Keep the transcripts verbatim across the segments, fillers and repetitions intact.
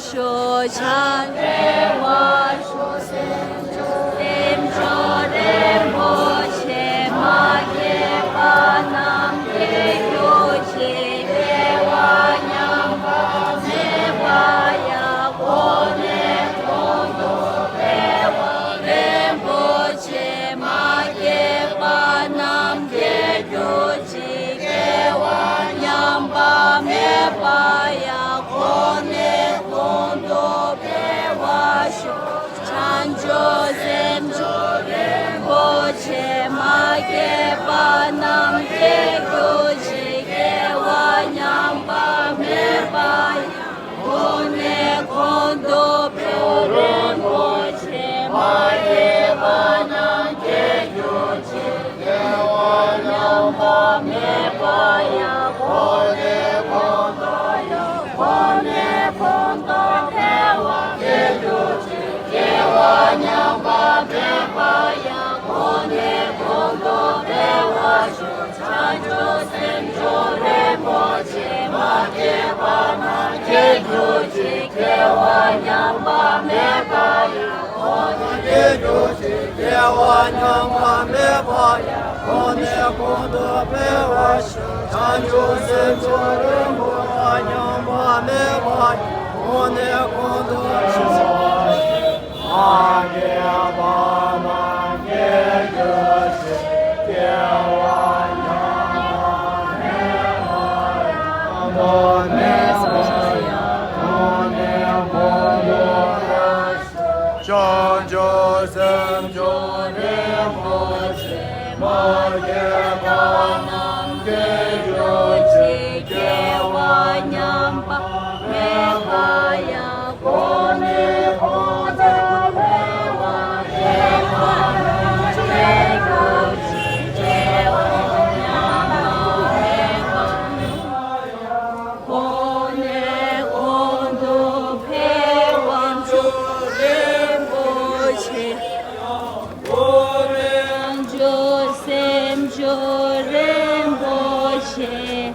ཤོག། ཕྱག་འཚལ་བ་ཤོག། སེམས་མཆོག་རིན་པོ་ཆེ་མ་སྐྱེས་པ་རྣམས་སྐྱེ་གྱུར་ཅིག་སྐྱེ་བ་ཉམས་པ་མེད་པ་ཡང་། གོང་ནས་གོང་དུ་འཕེལ་བ་རིན་པོ་ཆེ་མ་སྐྱེས་པ་རྣམས་སྐྱེ་གྱུར་ཅིག་སྐྱེ་བ་ཉམས་པ་མེད་པ་ཡང་། གོང་ནས་གོང་དུ་འཕེལ་བར་ཤོག། བྱང་ཆུབ་སེམས་མཆོག་རིན་པོ་ཆེ་མ་སྐྱེས་པ་རྣམས་སྐྱེ་གྱུར་ཅིག་སྐྱེ་བ་ཉམས་པ་མེད་པ་ཡང་། གོང་ནས་གོང་དུ་འཕེལ་རིན་པོ་ཆེ་མ་སྐྱེས་པ་རྣམས་སྐྱེ་གྱུར་ཅིག་སྐྱེ་བ་ཉམས་པ་མེད་པ་ཡང་། གོང་ནས་གོང་དུ་ཡང་། གོང་ནས་གོང་དུ་འཕེལ་བ་སྐྱེ་གྱུར་ཅིག་སྐྱེ་བ་ཉམས་པ་མེད་པ་ཡང་། གོང་ནས་གོང་དུ་འཕེལ་བར་ཤོག། བྱང་ཆུབ་སེམས་མཆོག་རིན་པོ་ཆེ་མ་སྐྱེས་པ་རྣམས་སྐྱེ་གྱུར་ཅིག་སྐྱེ་བ་ཉམས་པ་མེད་པ་ཡང་། གོང་ནས་སྐྱེ་གྱུར་ཅིག་སྐྱེ་བ་ཉམས་པ་མེད་པ་ཡང་། གོང་ནས་གོང་དུ་འཕེལ་བར་ཤོག། བྱང་ཆུབ་སེམས་མཆོག་རིན་པོ་ཆེ་ཉམས་པ་མེད་པ་ཡང་། གོང་ནས་གོང་དུ་འཕེལ་བར་ཤོག། མ་སྐྱེས་པ་རྣམས་སྐྱེ་གྱུར་ཅིག་སྐྱེ་བ་ཉམས་པ་མེད་པ་ཡང་། གོང་ནས་གོང་དུ་འཕེལ་བར་ཤོག། བྱང་ཆུབ་སེམས་མཆོག་རིན་པོ་ཆེ་མ་སྐྱེས་པ་རྣམས་སྐྱེ་གྱུར་ཅིག་སྐྱེ་བ་ཉམས་པ་མེད་པ་ཡང་། གོང་ནས་གོང་དུ་འཕེལ་བ་སྐྱེས་པ་རྣམས་སྐྱེ་གྱུར་ཅིག་སྐྱེ་བ་ཉམས་པ་མེད་པ་ཡང་། གོང་ནས་གོང་དུ་འཕེལ་བ་མཆོག་རིན་པོ་ཆེ། བྱང་ཆུབ་སེམས་མཆོག་རིན་པོ་ཆེ།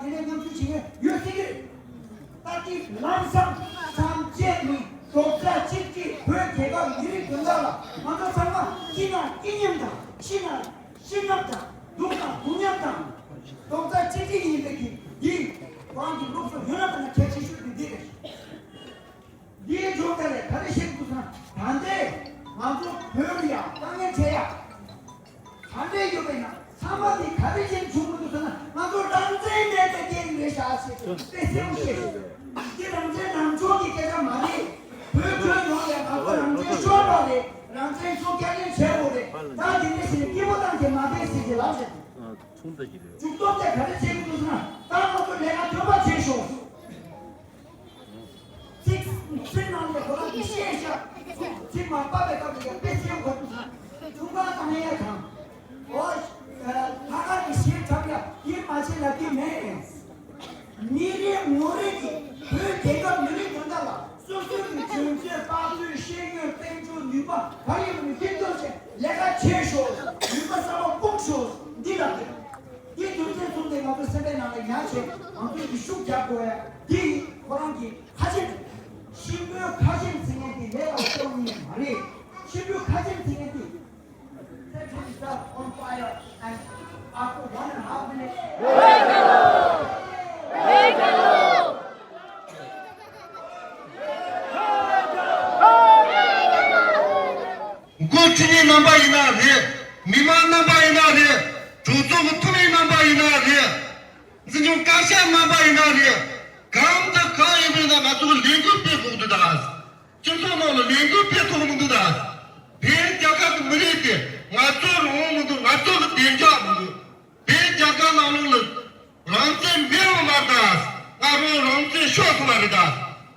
དེ་ནས་མཉམ་ཞུགས་བྱེད་མཁན་ཡོད་སྲིད་ཀྱི་རེད། ད་ལྟའི་ལམ་སང་ཐམས་ཅད་ནི་རྡོག་རྩ་གཅིག་སྒྲིལ། བོད་རྒྱལ་ཁབ་མི་རིགས་དོན་དག་ལ་ང་ཚོ་ཚང་མ་སྐྱིད་ན་སྐྱིད་མཉམ་དང་། ཤི་ན་ཤི་མཉམ་དང་། སྡུག་ན་སྡུག་མཉམ་དང་། རྡོག་རྩ་གཅིག་སྒྲིལ་ཡིན་པའི་གི་འདི་ཁོ་རང་གི་སློབ་གསོ་ཡོད་ན་མེད་ན་གལ་ཆེ་ཤོས་དེ་འདི་རེད། འདིའི་མཇུག་དེ་ལས་ག་རེ་བཤད་དགོས་ཟེར་ན། ད་ལྟའི་ང་ཚོ་བོད་ལ་ཡ་དཀའ་ངལ་འཕྲད་ཡ་ག་འདྲས་ཡོད་པས་ན། ཚང་མ་འདི་ག་རེ་བྱས་བྱུང་མི་འདུག་ཟེར་ན། ང་ཚོ་རང་བཙན་མེད་པའི་རྐྱེན་གྱིས་རེད་ཤག་ཟེར་དེ་གསལ་པོ་བཤད། འདི་རང་བཙན་རང་སྐྱོང་གི་སྐད་ཆ་མ་རེད། བོད་ཁྱོན་ཡོངས་ལ་ང་ཚོ་རང་བཙན་ཤོར་བ་རེད། རང་བཙན་སྲུང་སྐྱོང་བྱེད་དགོས་རེད། ད་འདི་འདྲས་ཟེར་ནས་སྐྱིད་པོ་བཏང་བྱས་མ་བསྡད་ཟེར་གྱི་ལབ་ཟེར། མཇུག་སྡོམ་དེ་ག་རེ་བྱེད་དགོས་འདུག་ཟེར་ན། ད་ང་ཚོ་ལས་ཀ་ཐོན་པ་བྱེད་ཤོག་ཚིག་ཚིག་ནང་ལས་ཁོ་རང་གིས་བཤད་ཤག་ཚིག་མ་ཕབ་པའི་སྐབས་ལ་ཡང་དཔེ་ཚིག་ཡང་གོ་ཐུབ་སོང་། ཀྲུང་ག་དང་ཡ་དང་། ཨོ། ལྷག་དཀར་གྱི་ཞིབ་ཁྲབ་ཡ་ཡིད་མ་ཆེས་ལབ་ཀྱི་མེད། མི་རེ་ངོ་རེ་གིས་བོད་རྒྱལ་ཁབ་མི་རིགས་དོན་དག་ལ་སོ་སོའི་གི་འཇོན་ཚོད་དཔག་ཚོད་ཤེས་ཡོན་དཔལ་འབྱོར་ནུས་པ་ག་རེ་ཡོད་པ་ནས་ཁྱེར་ཐོན་བྱས་ལས་ཀ་བྱེད་ཤོག་ནུས་པ་གསར་པ་སྤུངས་ཤོག་འདི་ལབ་ཀྱི་རེད། འདི་དོན་ཚན་གསུམ་དེ་ང་ཚོའི་སེམས་པའི་ནང་ལ་ཉར་བྱས་ང་ཚོས་ཀྱི་ཤུགས་རྒྱག་དགོས་ཡ། འདི་ཁོ་རང་གི་ཁ་ཆེམས། གཤིན་པོའི་ཁ་ཆེམས་ཟེར་མཁན་དེ་ལས་ལ་སྟོར་ནི་མ་རེད། གཤིན་པོའི་ཁ་ཆེམས་ཟེར་མཁན་དེ། Set himself on fire and after one and a half minutes. འགོ་ཁྲིད་མཁན་རྣམ་པ་ཡིན་ན་རེད། མི་མང་རྣམ་པ་ཡིན་ན་རེད། གྲོས་ཚོགས་ཀྱི་འཐུས་མི་རྣམ་པ་ཡིན་ན་རེད། འཛིན་སྐྱོང་བཀའ་ཤག་རྣམ་པ་ཡིན་ན་རེད། གང་དང་གང་ཡིན་པ་ཡིན་ན་ང་ཚོ་གི་ལས་འགུལ་སྤེལ་དགོས་འདུག་ད། སྤྱི་ཚོགས་ནང་ལ་ལས་འགུལ་སྤེལ་ཐུབ་མི་འདུག་ད། བོད་རྒྱལ་ཁབ་ཀྱི་མི་རིགས་དེ་ང་ཚོ་རང་མི་འདུག་ང་ཚོ་གི་བདེ་འཇགས་མི་འདུག་བོད་རྒྱལ་ཁབ་ནང་ལོགས་ལ་རང་བཙན་མེད་པ་མ་རེད་ད། ང་རང་རང་བཙན་ཤོར་སོང་བ་རེད་ད།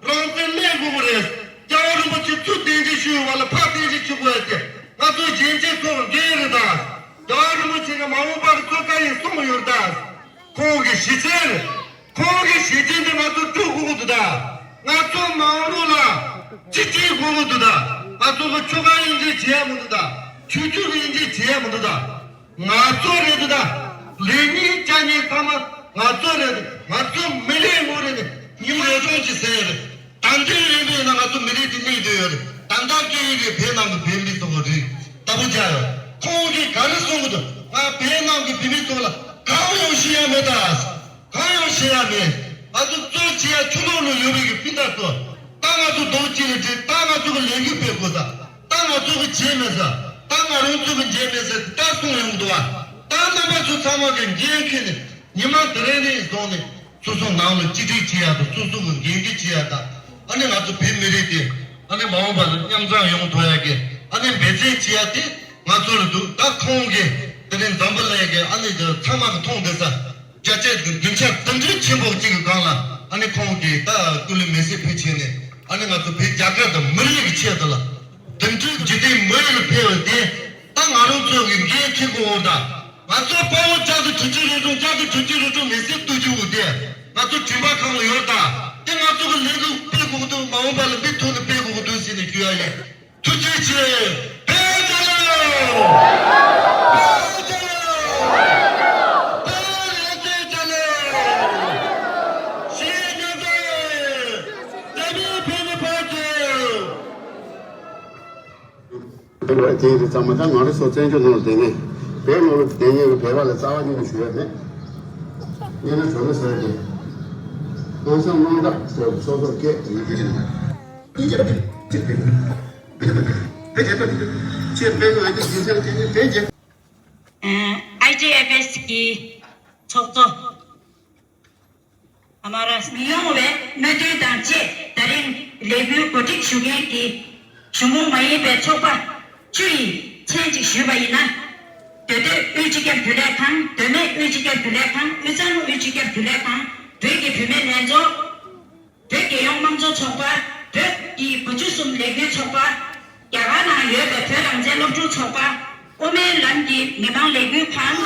རང་བཙན་ལེན་དགོས་པ་རེད། རྒྱལ་བ་རིན་པོ་ཆེ་ཚུར་གདན་འདྲེན་ཞུས་པ་ལ་ཕར་གདན་འདྲེན་ཞུ་དགོས་ཡ་དེ་ང་ཚོ་གཞོན་སྐྱེས་ཚོར་འགན་རེད་ད། རྒྱལ་བ་རིན་པོ་ཆེ་གི་མ་འོངས་པར་གཙོ་བཀའ་ཡིན་གསུངས་ཡོད་ད། ཁོང་གི་ཞི་བྱེད་རེད། ཁོང་གི་ཞི་བྱེད་འདི་ང་ཚོ་སྒྲུབ་དགོས་ཀྱི་འདུག་ད། ང་ཚོ་མ་འོངས་ལ་ཅི་བྱེད་དགོས་ཀྱི་འདུག་ད། ང་ཚོ་གི་ཆོལ་ཁ་དབྱེ་འབྱེད་བྱེད་ཡ་མི་འདུག་ད། ཆོས་བརྒྱུད་དབྱེ་འབྱེད་བྱེད་ཡ་མི་འདུག་ད། ང་ཚོ་རེད་འདུག་ད། ལས་ཉིན་ཅ་ཉིན་ཚང་མ་ང་ཚོ་རེད། ང་ཚོ་མི་རེ་ངོ་རེ་ནས་ཉིན་མོ་རེ་ཆུང་ཅིག་ཟེར་ཡ་རེད། ད་འདི་ཡིན་པས་ན་ང་ཚོ་མི་རིགས་འདི་གནས་སྡོད་ཡོད་རེད། ད་ལྟ་སྐད་ཡིག་གི་བོད་ནང་གི་བོད་མི་ཚོ་གི་རིགས་ལྟ་བུ་བྱ་ཡོད། ཁོང་གིས་ག་རེ་གསུང་གི་འདུག་ང་བོད་ནང་གི་བོད་མི་ཚོ་ལ་གང་ཡང་ཤེས་ཡ་མེད་ད། གང་ཡང་ཤེས་ཡ་མེད། ང་ཚོ་གཙོ་བྱེད་ཡ་ཆུ་ལོག་ལ་ཡོད་པའི་གི་སྤུན་ཟླ་ཚོ། ད་ང་ཚོ་རྡོག་གཅིག་ལ་བསྒྲིལ། ད་ང་ཚོ་གི་ལས་འགུལ་སྤེལ་དགོས་ད། ད་ང་ཚོ་གི་བྱེད་མེད་ཟེར། ད་ང་རང་ཚོ་གི་འཇལ་མེད་ཟེར་ད་གསུང་ཡོང་གི་འདུག་བ། ད་རྣམ་པ་ཚོ་ཚང་མ་གི་འགན་འཁྱེར་ནས་ཉི་མ་དེ་རིང་ནས་བཟུང་ནས། སོ་སོ་ནང་ལ་གཅིག་སྒྲིལ་བྱེད་ཡ་དང་སོ་སོ་གི་འགན་འཁྲི་བྱེད་ཡ་དང་། ཨ་ནི་ང་ཚོ་བོད་མི་རིགས་དེ་ཨ་ནི་མ་འོངས་པ་ལ་མཉམ་འཛོམས་ཡོང་ཐུབ་ཡ་གི་ཨ་ནི་འབད་བརྩོན་བྱེད་ཡ་དེ་ང་ཚོ་ལ་འདུག་ད་ཁོང་གིས་དེ་རིང་འཛམ་བུ་གླིང་གི་ཨ་ནི་ཚང་མ་གི་མཐོང་བསྡད་ས་བརྒྱ་ཆ་བདུན་ཅུ་དོན་ཚན་ཆེན་པོ་གཅིག་གི་སྒང་ལ་ཨ་ནི་ཁོང་གིས་ད་སྐུ་ལུས་མེ་སྲེག་ཕུལ་བྱས་ནས་ཨ་ནི་ང་ཚོ་བོད་རྒྱ་གར་དང་མི་རིགས་ཀྱི་ཆེད་དུ་ལ། དེ་འདྲའི་འཇིག་རྟེན་མི་ཡུལ་ལ་ཕེབས་པ་དེ་ད་ང་རང་ཚོ་གི་འགན་འཁྱེར་དགོས་འོང་ད། ང་ཚོ་དཔའ་བོ་བརྒྱ་དང་དྲུག་ཅུ་རེ་གྲོང་བརྒྱ་དང་དྲུག་ཅུ་རེ་གྲོང་མི་སེར་གཏུག་རྒྱུ་དེ་ང་ཚོ་དྲན་པ་གང་ལ་ཡོད་ད། དེ་ང་ཚོ་གི་ལས་འགུལ་སྤེལ་དགོས་འདུག་མ་འོངས་པ་ལ་མུ་མཐུད་ནས་སྤེལ་དགོས་འདུག་ཟེར་ནས་ཞུ་ཡ་ཡིན། ཐུགས་རྗེ་ཆེ། བོད་རྒྱལ་ལོ། བོད་རྒྱལ་ལོ། བོད་རང་བཙན་རྒྱལ་ལོ། ཞེས་ཉོན་ཚེ། རྒྱ་མིའི་བོད་མི་ཕར་ཚུར། དེ་རེད། ཚང་མ་ད་ང་རང་ཚོ་བཙན་བྱོལ་ནང་ལ་བསྡད་མཁན། བོད་ནང་ལ་བསྡད་མཁན་གྱི་བོད་པ་ལ་རྩ་བ་ཉིད་ནས་ཞུ་ཡ་མེད། སྙན་ན་གྲོ་ལ་ཟེར་གྱི། སྔོན་སང་དངངས་སྐྲག་ཟེར་སོ་སོར་སྐད་ཡི་གེ་རེད། ཨིན་ཇི་བོད་རྒྱལ་ཁབ་ཆེད་སྤེལ་གྱི། ཆེད་སྤེལ་གྱི་ཨ་ནི་རྒྱུ་མཚན་དེ་ནི་བོད་རྒྱལ། ཨ་ཨའི་ཊི་ཨེཕ་ཨེས་གི་ཚོགས་གཙོ། ཨ་མ་ར་མི་ཡོང་བའི་མོས་མཐུན་དང་བཅས་ད་རིང་ལས་འགུལ་གོ་སྒྲིག་ཞུ་མཁན་གྱི་གཞུང་ཁོངས་མ་ཡིན་པའི་ཚོགས་པ་བཅུ་ཡི་མཚན་གཅིག་ཞུས་པ་ཡིན་ན། མདོ་སྟོད་དབུས་སྤྱི་ཁྱབ་རྒྱུན་ལས་ཁང་། མདོ་སྨད་དབུས་སྤྱི་ཁྱབ་རྒྱུན་ལས་ཁང་། དབུས་གཙང་དབུས་སྤྱི་ཁྱབ་རྒྱུན་ལས་ཁང་། བོད་ཀྱི་བུད་མེད་ལྷན་ཚོགས། བོད་རྒྱལ་ཡོངས་དམངས་གཙོ་ཚོགས་པ། བོད་ཀྱི་དགུ་བཅུ་གསུམ་ལས་འགུལ་ཚོགས་པ། རྒྱ་གར་ནང་ཡོད་པའི་བོད་རང་བཙན་སློབ་ཕྲུག་ཚོགས་པ། དབུ་མའི་ལམ་གྱི་མི་མང་ལས་འགུལ་ཁང་།